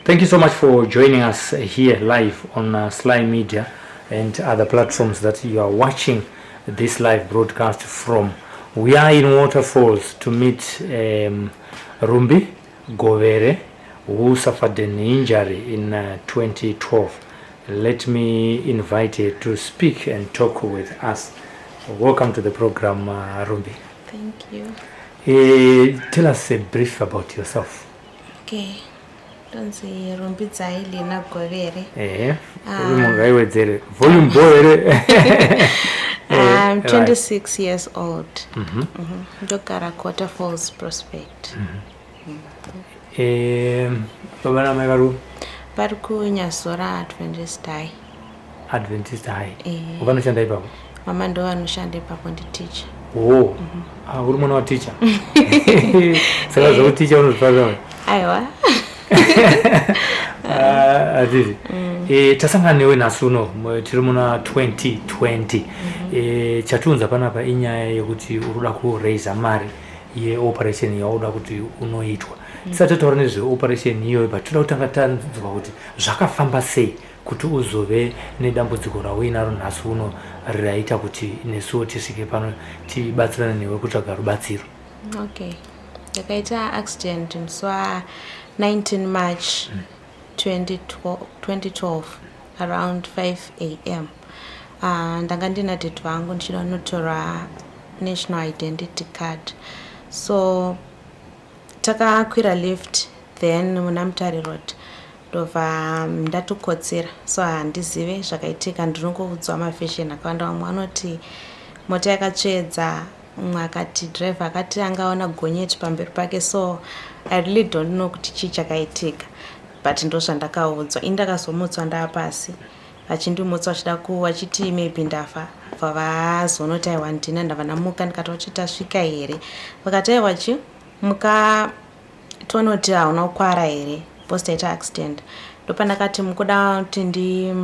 Thank you so much for joining us here live on Slymedia and other platforms that you are watching this live broadcast from. We are in Waterfalls to meet Rumbi Govere, who suffered an injury in 2012. Let me invite her to speak and talk with us. Welcome to the program, Rumbi. Thank you. Tell us a brief about yourself. Okay. Ndonzi Rumbidzai Lina Govere. Volume ngaiwedzere. Volume bho here. I'm 26 years old. Ndogara Waterfalls Prospect. Baba namai vari Vari kuNyazora Adventist High. Adventist High. Eh. Vanoshanda ipapo? Mama ndo vanoshanda ipapo, nditicha. Oh. Ah, uri mwana waticha. Saka zvekuticha unozvifarira? Aiwa. Ah, hatiti tasangana newe nhasi uno, tiri muna 2020. Chatiunza panapa inyaya yekuti uri kuda kuraisa mari yeoperation yauda kuti unoitwa. Tisati tataura nezveoperation iyoyo, but toda kutanga tanzwa kuti zvakafamba sei kuti uzove nedambudziko rauinaro nhasi uno raita kuti nesuwo tisvike pano tibatsirane newe kutsvaga rubatsiro. Okay. Ndakaita accident musi wa 19 March 2012, 2012 around 5 a.m. Ndanga ndina daddy vangu ndichida kunotora national identity card, so takakwira lift, then muna Mutare Road ndobva ndatokotsera. So handizive zvakaitika, ndinongoudzwa maversion akawanda. Vamwe vanoti mota yakatsvedza, mumwe akati driver akati angaona gonyeti pamberi pake. So I really don't know kuti chii chakaitika, but ndo zvandakaudzwa. Ini ndakazomutswa ndaa pasi, vachindimutsa vachida vachiti maybe ndafa. Bva vazonoti aiwa, ndina. Ndabva ndamuka, ndikati vachiti tasvika here? Vakati aiwa, chi muka tonoti hauna kukwara here because taita accident. Ndopandakati mukuda kuti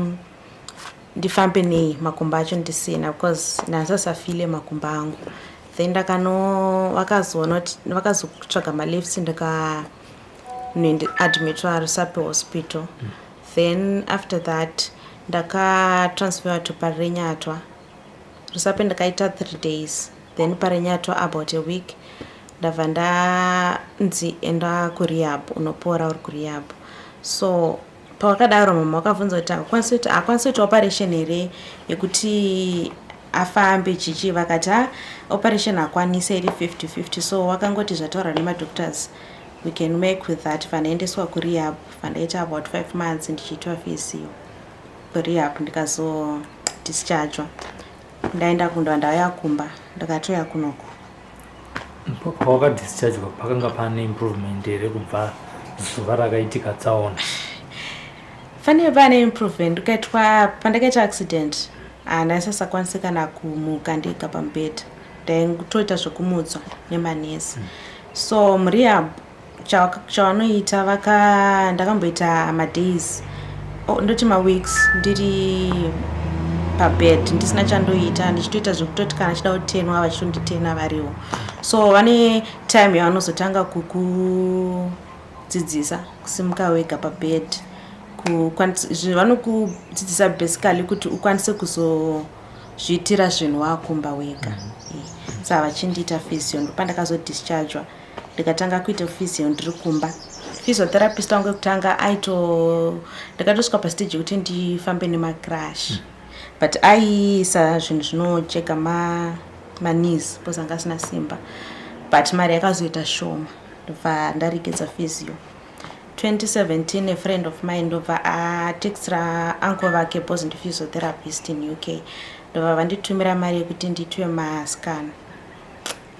ndifambe nei makumbo acho ndisina, because ndasasafile makumbo angu. Then ndakano vakazoona kuti vakazotsvaga malifts, ndikanoadmitwa Rusape Hospital. Then after that ndakatransferwa to Parirenyatwa. Rusape ndakaita 3 days, then Parirenyatwa about a week. Ndabva ndanzi enda kurehab, unopora uri kurehab. So pawakadaro mama wakabvunza kuti hakwanisi kuita operation here yekuti afambe chichi. Vakati ha, operation hakwanisi, iri 50-50. So wakangoti zvataurwa nemadoctors, we can make with that. Vandaendeswa kurehab, vandaita about 5 months ndichiitwa physio kurehab. Ndikazodischargewa, ndaenda kundova, ndauya kumba, ndakatoya kunoko. Pawakadischargewa pakanga pane improvement here kubva zuva rakaitika tsaona? Fanire pane improvement. Ukaitwa pandakaita accident, handaisasakwanisi kana kumuka ndega pamubhedha, ndaitoita zvekumutswa nemanesi. So murehab chavanoita vaka ndakamboita madays, oh, ndoti maweeks ndiri pabed ndisina chandoita, ndichitoita zvekutoti kana chida kutenwa vachitonditena variwo. So vane time yavanozotanga kukudzidzisa kusimuka wega pabed. Vanokudzidzisa basically kuti ukwanise kuzozviitira zvinhu wakumba wega. Saka vachindiita physio, ndopandakazodischargewa, ndikatanga kuita physio ndiri kumba. Physiotherapist wangu wekutanga aito ndakatosvika pastage yekuti ndifambe nemacrutch, but aiisa zvinhu zvinocheka maknees because anga asina simba. But mari yakazoita shoma, ndobva ndaregedza physio. 2017 a friend of mine ndobva atextira uncle vake because ndiphysiotherapist in UK. Ndobva vanditumira mari yekuti ndiitwe mascan.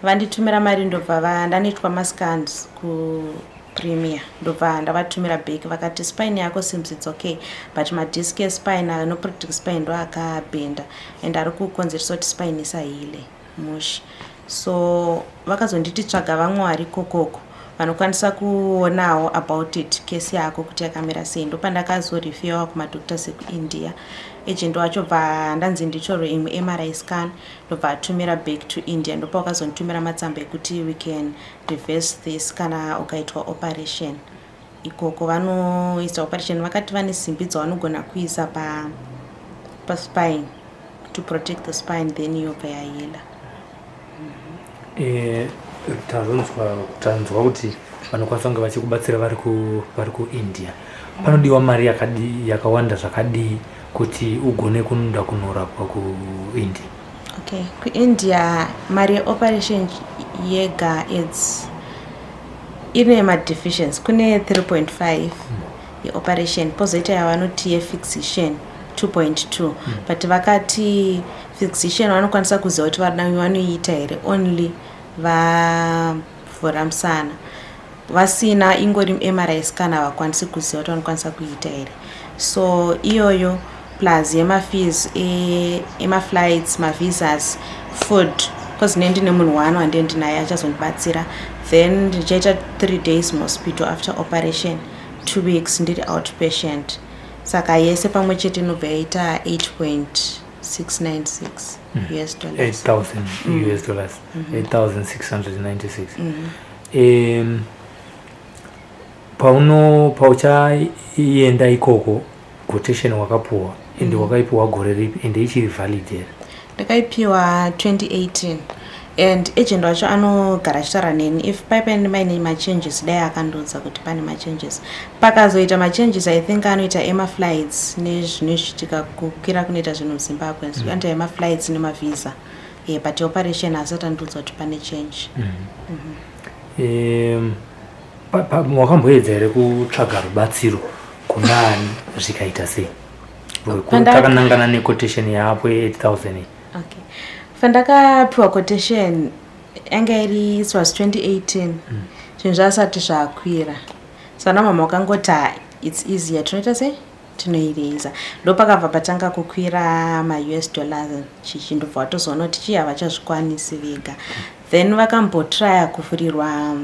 Vanditumira mari, ndobva ndanoitwa mascans kuPremier. Ndobva ndavatumira back, vakati spine yako seems it's okay, but madisk espine anoprotect spine ndo akabhenda and ari kukonzeresa kuti spine isaheale mushe. So vakazonditi tsvaga vamwe vari kokoko vanokwanisa kuonawo about it, case yako kuti yakamira sei. Ndopandakazoreferwa kumadoctors ekuIndia. Agent wacho bva ndanzi nditorwe imwe MRI scan, ndobva atumira back to India. Ndopa wakazonditumira matsamba ekuti we can reverse this kana ukaitwa operation. Ikoko vanoisa operation, vakati vane simbi dzavanogona kuisa paspine to protect the spine, then yobva yaheala. Tanzwa kuti vanokwanisa kunge vachikubatsira vari kuIndia. Panodiwa mari yakawanda zvakadii kuti ugone kunoda kunorapwa kuIndia? Okay, kuIndia mari yeoperation yega, its ine madivisions. Kune 3.5 yeoperation, pozoita yavanoti yefixation 2.2, but vakati fixation vanokwanisa kuziva kuti vanoiita here only vavhura musana. Vasina ingori MRI scan, havakwanisi kuziva kuti vanokwanisa kuiita here. So iyoyo plus yemafees emaflights, mavisas, food, because ne ndine munhu one wandie ndinaye achazondibatsira. Then ndichaita 3 days muhospital after operation, 2 weeks ndiri outpatient. Saka yese pamwe chete inobva yaita 8.696 US dollars. 8000 US dollars, 8696. Pauchaenda ikoko, quotation wakapuwa ende wakaipiwa gore ripi, ende ichiri valid here? Ndakaipiwa 2018, and agent wacho anogara achitaura neni. If paine maine machanges, dai akandiudza kuti pane machanges. Pakazoita machanges, I think anoita emaflights nezvinoitika kukwira kunoita zvinhu muZimbabwe, anoita emaflights nemavisa, yeah, but operation asati andiudza kuti pane change. Wakamboedza here kutsvaga rubatsiro kunani, zvikaita sei takanangana nequotation yaapo ye8000 iyi? Okay, pandakapiwa quotation yanga iri, it was 2018, zvinhu zvasati zvakwira. Saka mama wakangoti, "Ah, it's easier, tinoita sei, tinoireza." Ndo pakabva patanga kukwira maUS dollars chichi, ndobva watozoona kuti chii, havachazvikwanisi vega. Then vakambotrya kuvhurirwa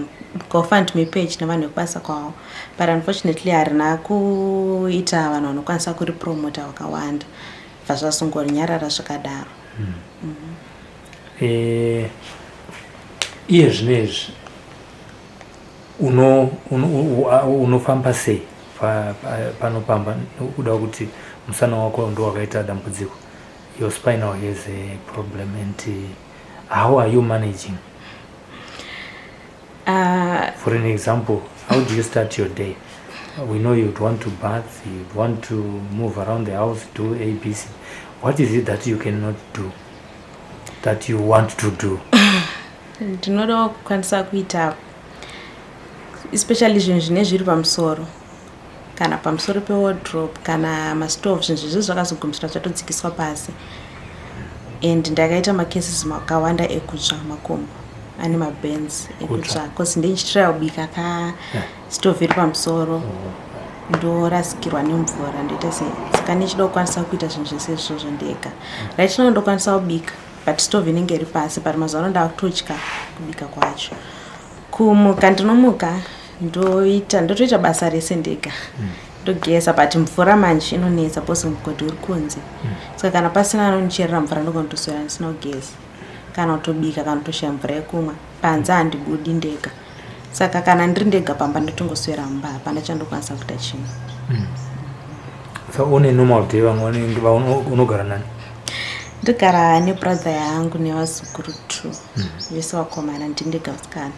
GoFundMe page nevanhu vekubasa kwavo, but unfortunately harina kuita vanhu vanokwanisa kuripromota vakawanda, bva zvazongonyarara zvakadaro. Iye zvinezvi unofamba sei panopamba kuda kuti musana wako ndo wakaita dambudziko? Your spinal has a problem, and how are you managing? For an example, how do you start your day? We know you'd want to bath, you'd want to move around the house, do ABC. What is it that you cannot do that you want to do? Ndinodawo kukwanisa kuita especially zvinhu zvine zviri pamusoro, kana pamusoro pewardrobe kana mastove. Zvinhu zvizvo zvakazogumisira zvatodzikiswa pasi, and ndakaita macases makawanda ekutsva makumbo, ane maburns ekutsva, because ndichitraya kubika ka stove iri pamusoro, ndorasikirwa nemvura, ndoita sei. Saka ndichida kukwanisa kuita zvinhu zvese izvozvo ndega. Right now ndokwanisa kubika, but stove inenge iri pasi, but mazuva ano ndakutotya kubika kwacho. Kumuka, ndinomuka, ndoita, ndotoita basa rese ndega, ndogeza, but mvura manje inonetsa because mugodhi uri kunze. Saka kana pasina anondicherera mvura, ndogona kutoswera ndisina kugeza kana kutobika kana kutoshaya mvura yekumwa. Panze handibudi ndega, saka kana ndiri ndega pamba, ndotongoswera mumba, hapana chandokwanisa kuita chimwe. So on a normal day, vamwe unogara nani? Ndogara nebrother yangu nevazukuru two, vese vakomana, ndini ndega musikana.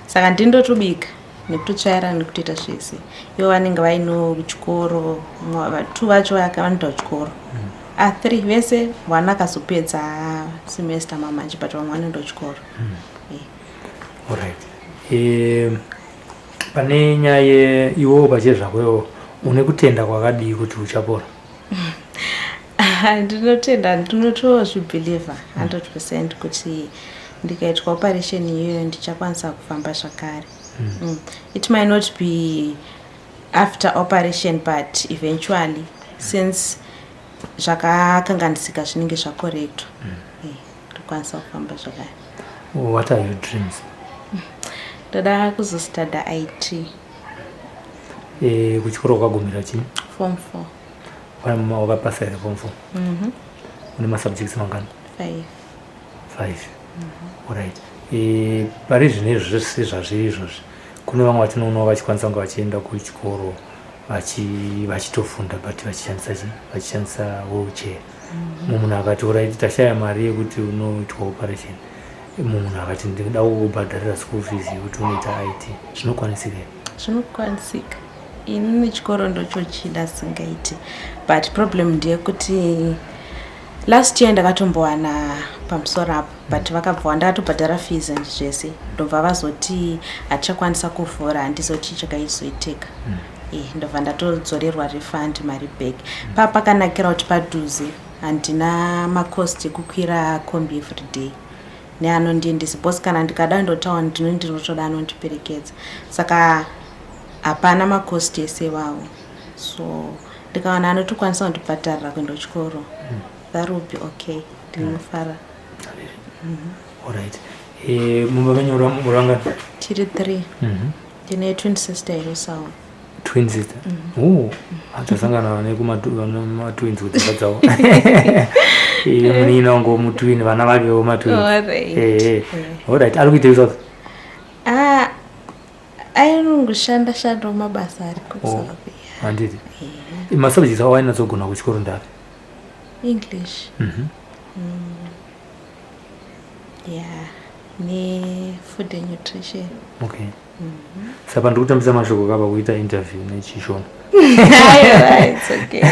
Saka ndindotobika nekutotsvaira nekutoita zvese. Ivo vanenge vaino kuchikoro, two vacho vanoita kuchikoro, ah, three vese, one akazopedza semester mamanje, but vamwe vanoenda kuchikoro. Alright, pane nyaya yeiwewo pachezvakoiwo, une kutenda kwakadii kuti uchapora? Ndinotenda, ndinotozvibhilivha 100% kuti ndikaitwa operation iyoyo ndichakwanisa kufamba zvakare. It might not be after operation, but eventually, since zvakakanganisika zvinenge zvakorektwa, ndokwanisa kufamba zvakare. What are your dreams? Ndoda kuzostada IT. Kuchikoro wakagumira chii? Form 4. Wakapasa here form 4? Mm. Une masubjects mangani? 5. 5, alright. Pari zvino izvi zvese zvazviri izvozvi, Kune vamwe vatinoonawo vachikwanisa kunge vachienda kuchikoro vachitofunda, but vachishandisa chi vachishandisa wheelchair. Mumwe munhu akati, "Alright, tashaya mari yekuti unoitwa operation," mumwe munhu akati, "Ndinoda kukubhadharira school fees yekuti unoita IT," zvinokwanisika here? Zvinokwanisika. Inini chikoro ndochochida singaiti, but problem ndeyekuti last year ndakatombowana pamusoro apo, but vakabva ndakatobhadhara fees and zvese, ndobva vazoti hatichakwanisa kuvhura, handizoti chakaizoitika. Ndobva ndatodzorerwa refund, mari back. Papakanakira kuti padhuze, handina macost ekukwira kombi every day neanondiendesa, because kana ndikada ndotaura ndino ndinotoda anondiperekedza, saka hapana macost ese iwawo. So ndikawana anotokwanisa kundibhadharira kuenda kuchikoro, that will be okay, ndinofara. Alright. Mumba menyu murangani? Tiri three. Ndine twin sister irisawo. Twin sister? Oh, atasangana nekumatwins kudzimba dzavo. Munin'ina wangu mutwin, vana vakewo matwins. Alright, ari kuitei South? Ah, ainongoshanda shandawo mabasa ari kuSouth. Handiti masubjects avo ainatsogona kuchikoro ndapi? English. Yeah, nefood and nutrition. Okay, saka ndiri kutambisa mashoko kava kuita interview nechiShona. Aiwa, it's okay.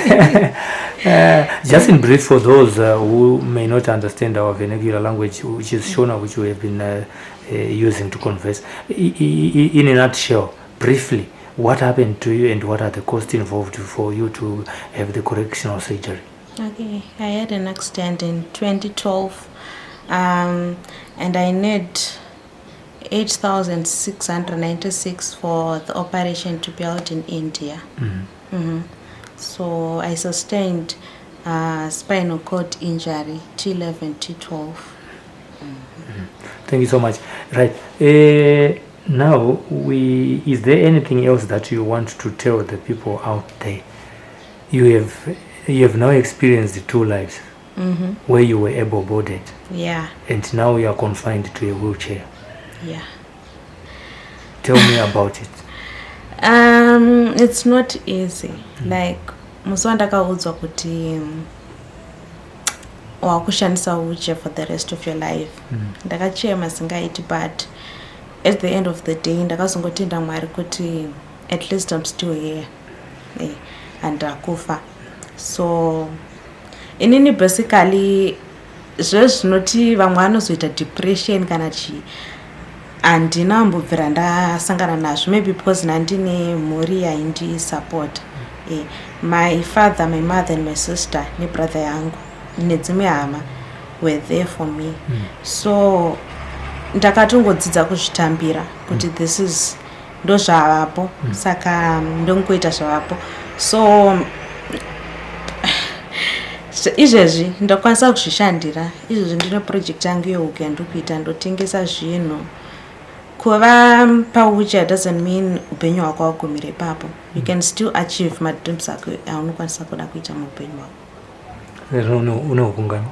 Just in brief, for those who may not understand our vernacular language, which is Shona, which we have been using to converse, in a nutshell, briefly, what happened to you and what are the costs involved for you to have the correctional surgery? Okay, I had an accident in 2012 and I need 8,696 for the operation to be out in India. So I sustained spinal cord injury, T11, T12. Thank you so much. Right. Now, is there anything else that you want to tell the people out there? You have now experienced two lives where you were able-bodied and now you are confined to a wheelchair. Tell me about it. It's not easy. Like musi wandakaudzwa kuti wakushandisa wheelchair for the rest of your life, ndakachema singaiti, but at the end of the day ndakazongotenda Mwari kuti at least I'm still here, handakufa. So inini basically zvezvinoti vamwe vanozoita depression kana chii, handina kumbobvira ndasangana nazvo, maybe because nandine mhuri yaindisupport. My father, my mother and my sister nebrother yangu nedzimwe hama were there for me. So ndakatongodzidza kuzvitambira kuti this is ndozvavapo, saka ndongoita zvavapo. So izvezvi ndakwanisa kuzvishandira. Izvezvi ndine project yangu yehuku yandiri kuita, ndotengesa zvinhu. Kuva pawheelchair doesn't mean upenyu hwako hwagumira ipapo. You can still achieve madreams ako aunokwanisa kuda kuita muupenyu hwako. Une huku ngani?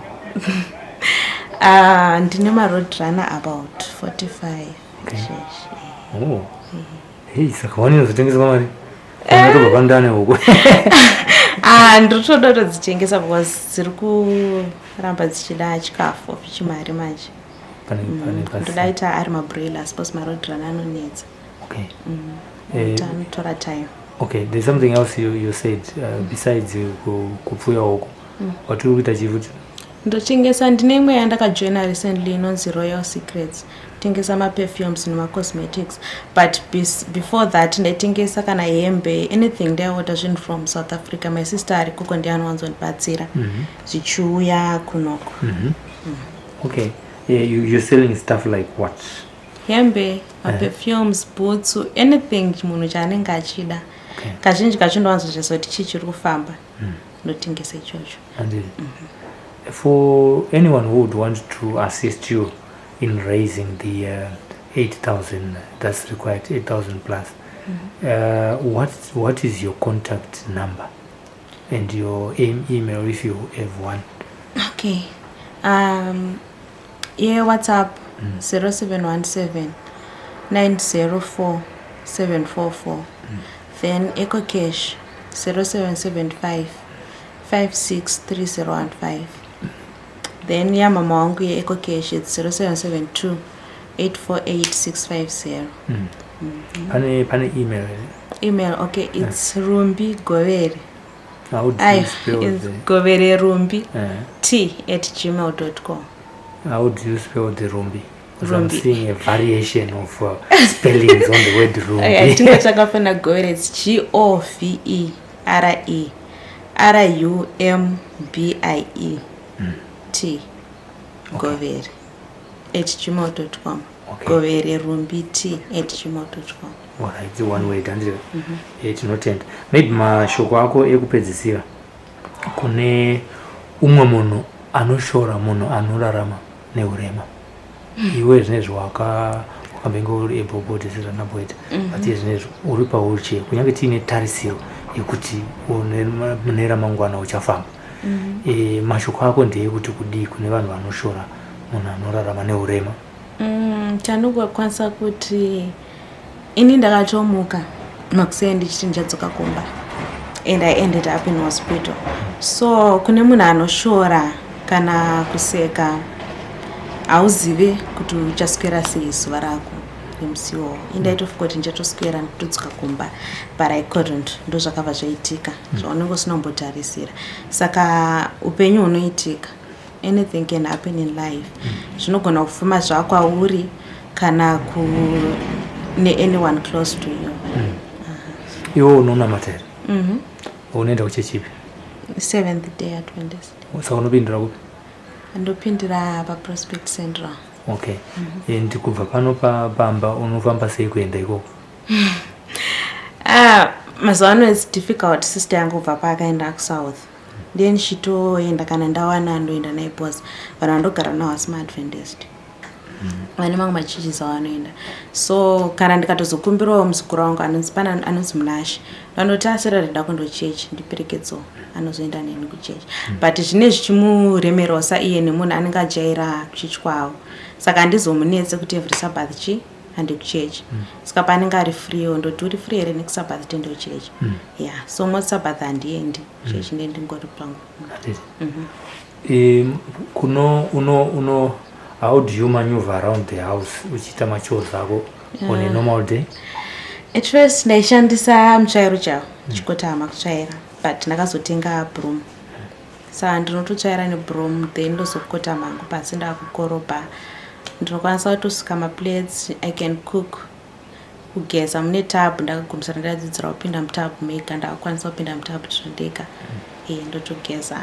Ndine maroad runner about 45. Okay. Oh. Hei, saka waninozotengeswa mari unatobva pandane huku. Ah, ndiri kutoda kutodzitengesa because dziri kuramba dzichida chikafu, chimari manje. Pane Ndoda ita ari mabroilers because maroad runner anonetsa. Anotora time. Okay, there's something else you said, besides kupfuya huku, watiri kuita chii futi? Ndotengesa, ndine imwe yandakajoina recently inonzi Royal Secrets, tengesa maperfumes nemacosmetics, but before that ndaitengesa kana hembe, anything. Ndaiorder zvinhu from South Africa. My sister ari koko ndiye anowanzondibatsira zvichiuya kunoko. Okay, yeah, you're selling stuff like what? Hembe, maperfumes, boots, anything munhu chaanenge achida. Kazhinji kacho ndowanzozvesa kuti chii chiri kufamba, ndotengesa ichocho. And for anyone who would want to assist you in raising the 8,000 that's required, 8,000 plus, what is your contact number and your email if you have one? Okay, yeWhatsApp, 0717 904. 744. Then EcoCash 0775 563015. Then yamama wangu yeEcoCash, it's 0772 848650. Pane email here? Email, okay, it's Rumbi Govere. How do Aye, you spell it's the Govere Rumbi t@gmail.com. How do you spell the Rumbi? Because I'm Rumbi. seeing a variation of spellings on the word Rumbi. Okay, tingotsvaka Govere, it's Govere Rumbie T, govere@gmail.com. govererumbi t@gmail.com. Alright, one word, handiti? Tinotenda. Maybe mashoko ako ekupedzisira kune umwe munhu anoshora munhu anorarama neurema. Iwe zvinezvi wakambenge uri able body sezvandamboita, but iye zvinezvi uri pawheelchair, kunyange tiine tarisiro yekuti mune ramangwana uchafamba. Mashoko ako ndeyekuti kudii kune vanhu vanoshora munhu anorarama neurema? Chandingokwanisa kuti ini ndakatomuka makuseni ndichiti ndichadzoka kumba and I ended up in hospital. So kune munhu anoshora kana kuseka, hauzivi kuti uchaswera sei zuva rako remusiwo. Indaitofunga kuti ndichatoswera nditodzoka kumba, but I couldn't. Ndo zvakabva zvaitika zvaunenge usina kumbotarisira. Saka upenyu hunoitika, anything can happen in life. Zvinogona kufuma zvakwauri kana kune anyone close to you. Iwe unonamata here? Unoenda kuchechi ipi? Seventh Day Adventist. Saka unopindira kupi? Ndopindira paProspect Central. Okay, and kubva pano pamba unofamba sei kuenda ikoko? Ah, mazuva ano it's difficult. Sister yangu kubva paakaenda kuSouth, ndiye ndichitoenda kana ndawana ndoenda naye, because vanhu vandogara navo asi maAdventist, vane mamwe machurches avanoenda. So kana ndikatozokumbirawo muzukuru wangu anonzi, pana anonzi Munashe, ndandoti aswera ndida kundochechi, ndiperekedzewo, anozoenda neni kuchechi. But zvine zvichimuremerawo saiye nemunhu anenge ajaira kuchechi kwavo, saka handizomunetse kuti every Sabbath chi handi kuchechi. Saka paanenge ari freewo, ndoti uri free here next Sabbath, tiende kuchechi? Yeah, so most Sabbath handiendi chechi, ndiye ndingori pangu. Handiti? Kuno uno how do you maneuver around the house uchiita machores ako on a normal day? At first ndaishandisa mutsvairo chavo, chikotama kutsvaira, but ndakazotenga broom, saka ndinototsvaira nebroom, then ndozokotama hangu pasi ndakukorobha. Ndinokwanisa kutosuka maplates, I can cook, kugeza mune tub. Ndakagumisira ndadzidzira kupinda mutub mega, ndakakwanisa kupinda mutub ndega, ndotogeza.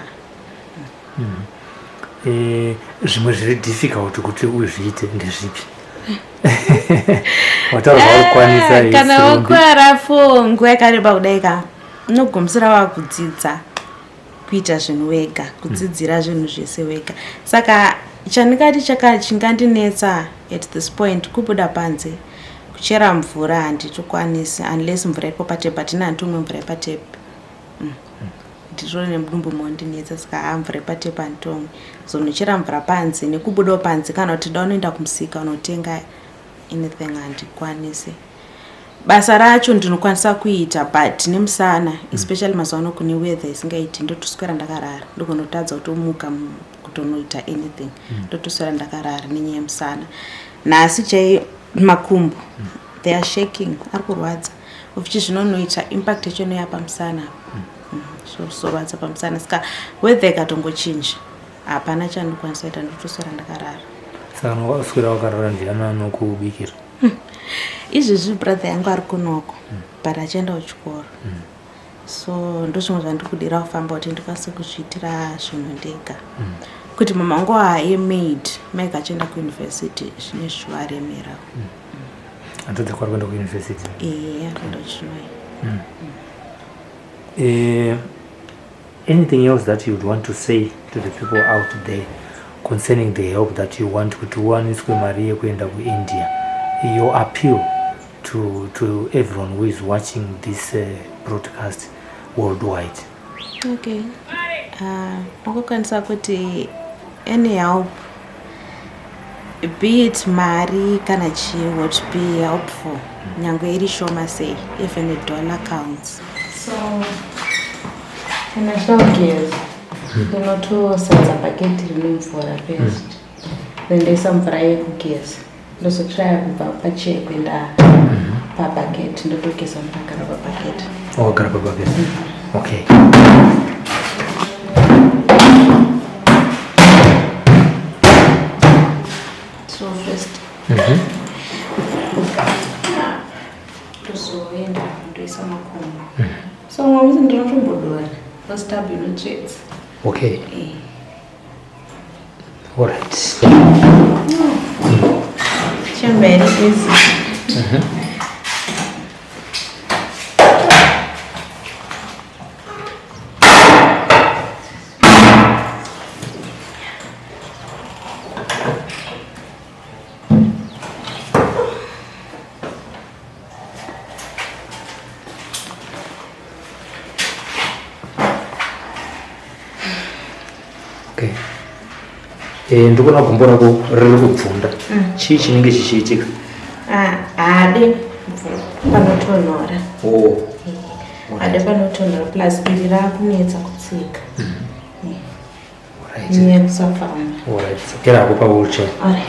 Zvimwe zviri difficult kuti uzviite ndezvipi? Wataura zvaukwanisa. Ah, kana wakwara for nguva yakareba kudai ka, unogumisira wakudzidza kuita zvinhu wega, kudzidzira zvinhu zvese wega. Saka chandingati chingandinetsa at this point kubuda panze kuchera mvura. Handitokwanisi unless mvura iripo patap, but ina handitomwe mvura yepatap. Nditori nemudumbu mondinetsa, saka haa, mvura yepatap handitomwi. Zonochera mvura panze nekubudawo panze, kana kuti da unoenda kumusika unotenga anything, handikwanisi. Basa racho ndinokwanisa kuita, but nemusana, especially mazuva ano kune weather isingaiti, ndotoswera ndakarara. Ndogonotadza kutomuka kutonoita anything. Ndotoswera ndakarara nenyaya yemusana. Nhasi chai makumbo, they are shaking, ari kurwadza, uchi zvinonoita impact yacho inoya pamusana. Zorwadza pamusana. Saka weather ikatongochinja, hapana chandikwanisa kuita, ndotoswera ndakarara. Saka waswera wakarara, ndiani anokubikira? Izvezvi brother yangu ari kunoko, but achienda kuchikoro. So ndozvimwe zvandiri kudira kufamba kuti ndikwanise kuzviitira zvinhu ndega, kuti mama wangu haaye maid mike achienda kuuniversity, zvine zvichivaremera. Hanzvadzi yako ari kuenda kuuniversity? Ee, ari kuenda kuChinoi. Anything else that you'd want to say to the people out there concerning the help that you want kuti uwaniswe mari yekuenda kuIndia? Your appeal to everyone who is watching this broadcast worldwide. Okay, ungokwanisa kuti any help, be it mari kana chii, would be helpful. Nyangwe iri shoma sei, even a dollar counts. So kana ndichida ndinotosadza bhaketi rine mvura first, then ndoisa mvura yekugeza, ndozotraya kubva pachair kuenda pabhaketi, ndotogeza ndakagara pabhaketi. Wakagara pabhaketi, okay. So first ndozoenda ndoisa makumbo. So mumwe musi ndinotombodora because tub inotsvedza. Alright. Chemberi easy. Okay, ndikuona gumbo rako riri kubvunda. Chii chinenge chichiitika? Ah, haadi panotonhora. Oh. Haadi panotonhora, plus iri raakunetsa kutsika. Alright. Nyaya yekusafamba. Alright, dzokera hako pawheelchair. Alright.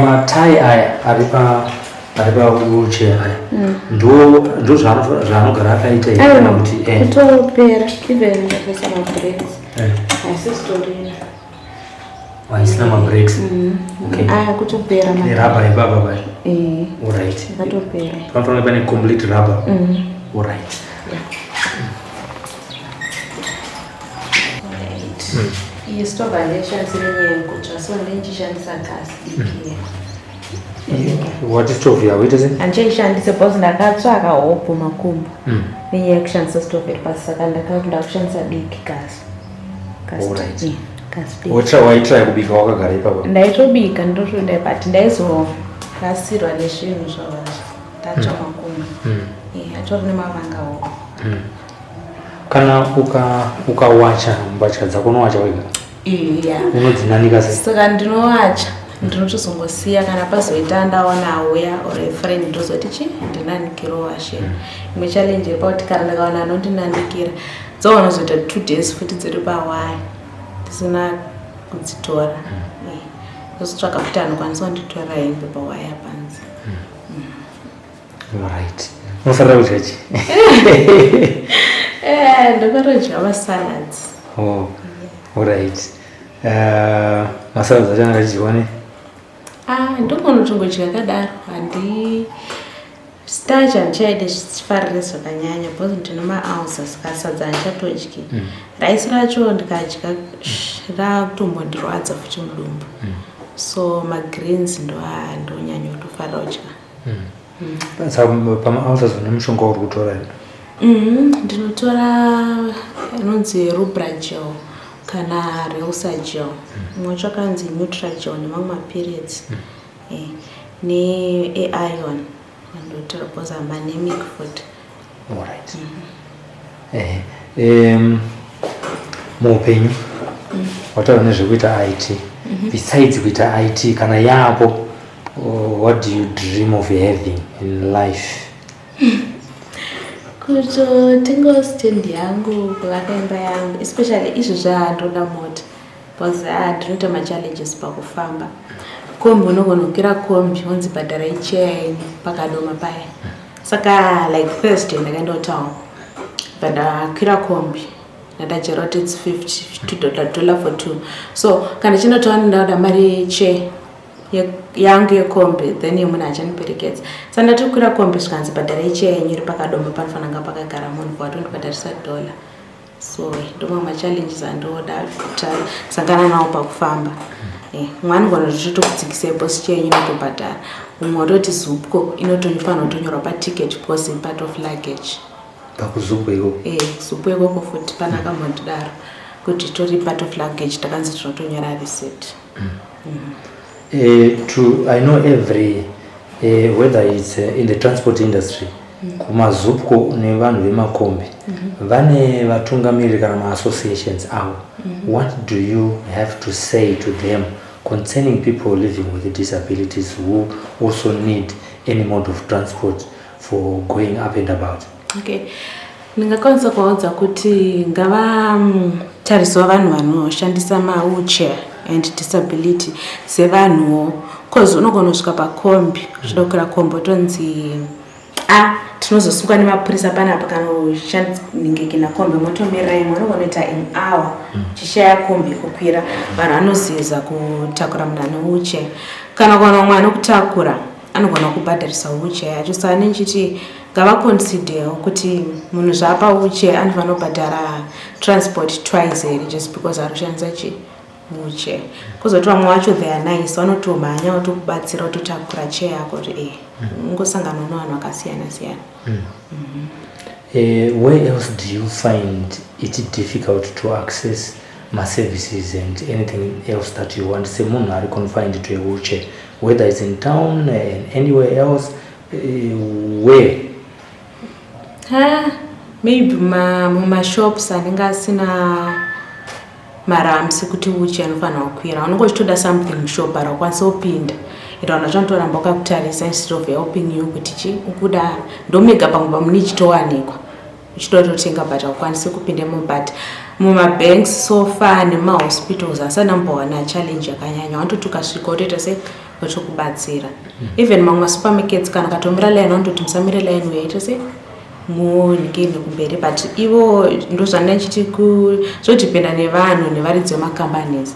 Matai aya ari pa wheelchair aya, ndo zvaanogara akaita here, kana kuti Kutopera, even ndakaisa mabrakes, haisisitorina. Haisina mabrakes, okay. Aya kutopera. Nerabha ipapa paya? Eh. Alright. Yakatopera. Panofanira pane complete rubber. Alright. Right. Iyi stove handiishandisi nenyaya yekutsva, so ndichishandisa gas diki. Wati stove yako ita sei? Handichaishandise because ndakatsvaka hopo makumbo nenyaya yekushandisa stove iri pasi, saka ndakushandisa diki gas. Gas. Alright. Gas diki. Waitry kubika wakagara ipapa? Ndaitobika ndotodai, but ndaizorasirwa nezvinhu zvavazvo, ndatsva makumbo. Atori nemavanga hopo. Kana ukawacha mbatya dzako, unowacha wega? Iya. Unodzinanika sei? Saka ndinowacha, ndinotozongosiya kana pazoita ndaona auya or a friend, ndozoti chi ndinanikiro washe. Imwe challenge iri pakuti kana ndikaona anondinanikira, dzoona zoita 2 days futi dziri pawaya ndisina kudzitora. Ndozotsvaga futi anokwanisa kunditorera hembe pawaya panze. Alright, unofarira kudya chi? Ndofarodya masalads. Oh, alright. Masalads acho anenge achidyiwa ne? Ah, ndogona kutongodya kadaro. Handi starch handichaide zvifarire zvakanyanya because ndine maulcer, saka sadza handichatodyi. Raisi racho ndikadya rakutombondirwadza futi mudumbu, so magreens ndo ndonyanya kutofarira kudya. Saka pamaulcers une mushonga wauri kutora here? Ndinotora inonzi Rubragel kana Reusagel, umwe wacho akanzi Nutragel, nemamwe maperiods neiron andotora because I'm anemic futi. Alright. Muupenyu wataura nezvekuita IT. Besides kuita IT, kana yapo, what do you dream of having in life? Kutotengawo stand yangu, kuvaka imba yangu, especially izvezvi handoda mota because ndinoita machallenges pakufamba. Kombi, unogona kukwira kombi wonzi bhadharai cheya yenyu pakadoma paya. Saka like Thursday ndakaendawo town, bva ndakwira kombi, ndadajera kuti its 50 dollar for two. So kana chindotaura ndauda mari yechair yangu yekombi, then yemunhu achandiperekedza. Saka ndatokwira kombi, zvikanzi bhadharai cheya yenyu iri pakadoma, panofanira nga pakagara munhu, vatondibhadharisa dollar. So ndomamwe machallenges andoda sangana nawo pakufamba. Umwe anogona kuti boss chair yenyu inotobhadhara, umwe watoti Zupco inotofanira kutonyorwa paticket because part of luggage. PakuZupco ikoko? ZUPCO ikoko futi pana akambondidaro kuti itori part of luggage, takanzi tinotonyora receipt. To, I know every Whether it's in the transport industry, kumaZUPCO nevanhu vemakombi, vane vatungamiriri kana maassociations avo, what do you have to say to them concerning people living with disabilities who also need any mode of transport for going up and about? Okay, ndingakwanisa kuvaudza kuti ngavatarisawo vanhu vanoshandisa mawheelchair and disability sevanhuwo, 'cause unogona kusvika pakombi uchida kukwira kombi, otonzi, "A, tinozosungwa nemapurisa panapa kana ushandingekina kombi, motomirira imwe." Unogona kuita an hour uchishaya kombi yekukwira. Vanhu vanozeza kutakura munhu ane wheelchair. Kana kuwana umwe anokutakura, anogona kubhadharisa wheelchair yacho. Saka nechiti ngavaconsiderewo kuti munhu zvaapa wheelchair anofanira kubhadhara transport twice here, just because ari kushandisa chi wheelchair? Kuzoti vamwe vacho, they are nice, vanotomhanya votokubatsira, vototakura chair yako, kuti ungosangana nevanhu vakasiyana siyana. Where else do you find it difficult to access maservices and anything else that you want semunhu ari confined to a wheelchair, whether it's in town and anywhere else, where? Ha, maybe mumashops anenge asina maramps kuti wheelchair anofanira kukwira. Unenge uchitoda something mushop, but haukwanisi kupinda, ende vanhu vacho vanotoramba vakakutarisa instead of helping you kuti chi ukuda. Ndomega pamwe pamune ichitowanikwa uchitoda kutotenga, but haukwanisi kupindemo. But mumabanks so far nemahospitals asina kumbowana challenge yakanyanya. Vanototi ukasvika wotoita se votokubatsira. Even mamwe masupermarkets, kana ukatomira line, vanototi musamire line, uyaita se munhikeni kumberi. But ivo ndozvandanga ndichiti zvodependa nevanhu nevaridzi vemacompanies.